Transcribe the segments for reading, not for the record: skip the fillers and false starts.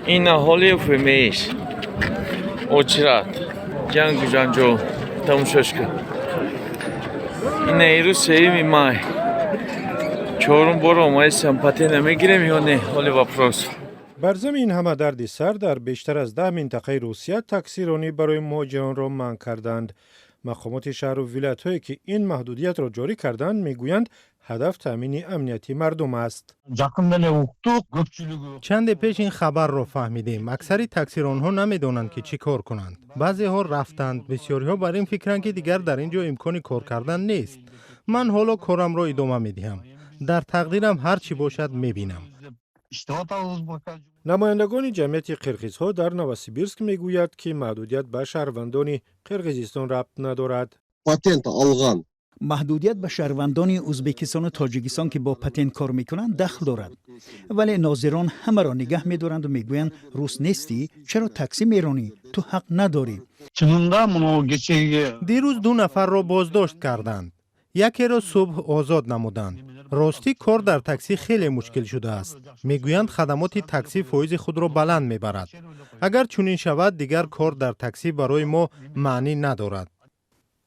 Ина ҳоли ФМС очередь, ҷангу ҷанҷол. Тамошош кун. Ина ирӯз 3-юми май, чорум бор омаистам. Патент мегирем ё не, ҳоли вопрос. Бар замми ин ҳама дарди сар, дар бештар аз 10 минтақаи Русия таксиронӣ барои муҳоҷиронро манъ карданд. Мақомоти шаҳру вилоятҳое, ки ин маҳдудиятро ҷорӣ карданд, мегӯянд, ҳадаф таъмини амнияти мардум аст. Жакында эле уктук, көпчүлүгү. Чанде пеш ин хабарро фаҳмидем. Аксари таксиронҳо намедонанд, ки чӣ кор кунанд. Баъзеҳо рафтанд, бисёриҳо бар ин фикранд, ки дигар дар ин ҷо имкони кор кардан нест. Ман ҳоло корамро идома медиҳам. Дар тақдирам ҳар чӣ бошад, мебинам. Иштеп атабыз пока. Намояндагони ҷамъияти қирғизҳо дар Новосибирск мегӯяд, ки маҳдудият ба шаҳрвандони Қирғизистон рабт надорад. Патент алган Маҳдудият ба шаҳрвандони Ӯзбекистону Тоҷикистон, ки бо патент кор мекунанд, дахл дорад. Вале нозирон ҳамаро нигаҳ медоранду мегӯянд: «Рус нестӣ, чаро таксӣ меронӣ? Ту ҳақ надорӣ». Чынында, муну кечеги Дирӯз ду нафарро боздошт карданд, якеро субҳ озод намуданд. Ростӣ, кор дар таксӣ хеле мушкил шудааст. Мегӯянд, хадамоти таксӣ фоизи худро баланд мебарад. Агар чунин шавад, дигар кор дар таксӣ барои мо маънӣ надорад.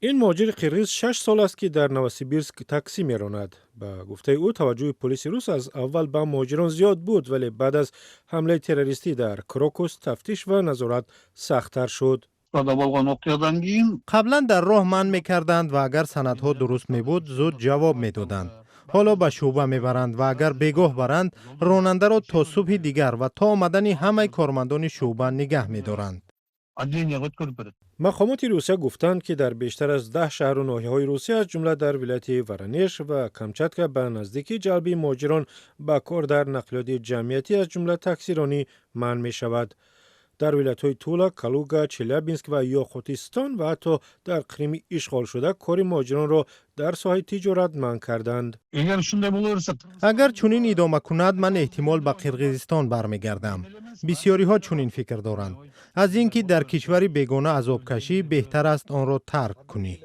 Ин муҳоҷири қирғиз 6 сол аст, ки дар Новосибирск таксӣ меронад. Ба гуфтаи ӯ, таваҷҷӯҳи полиси рус аз аввал ба муҳоҷирон зиёд буд, вале баъд аз ҳамлаи террористӣ дар Крокус тафтиш ва назорат сахттар шуд. Болгон окуядан кийин. Қаблан дар роҳ манъ мекарданд ва агар санадҳо дуруст мебуд, зуд ҷавоб медоданд. Ҳоло ба шӯъба мебаранд ва агар бегоҳ баранд, ронандаро то субҳи дигар ва то омадани ҳамаи кормандони шӯъба нигаҳ медоранд. Отделение га өткөрүп берет. Мақомоти Русия гуфтанд, ки дар бештар аз 10 шаҳру ноҳияҳои Русия, аз ҷумла дар вилояти Воронеж ва Камчатка, ба наздикӣ ҷалби муҳоҷирон ба кор дар нақлиёти ҷамъиятӣ, аз ҷумла таксиронӣ, манъ мешавад. Дар вилоятҳои Тула, Калуга, Челябинск ва Ёқутистон ва ҳатто дар Қрими ишғолшуда кори муҳоҷиронро дар соҳаи тиҷорат манъ карданд. Эгер ушундай боло берсе, Агар чунин идома кунад, ман эҳтимол ба Қирғизистон бармегардам. Бисёриҳо чунин фикр доранд: аз ин ки дар кишвари бегона азобкашӣ, беҳтар аст онро тарк кунӣ.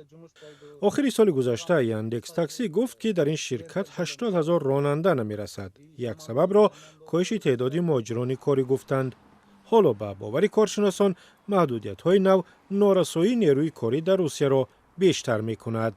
Охири соли гузашта Яндекс Таксӣ гуфт, ки дар ин ширкат 80 ҳазор ронанда намерасад. Як сабабро коҳиши теъдоди муҳоҷирони корӣ гуфтанд. Ҳоло, ба бовари коршиносон, маҳдудиятҳои нав норасоии нерӯи корӣ дар Русияро бештар мекунад.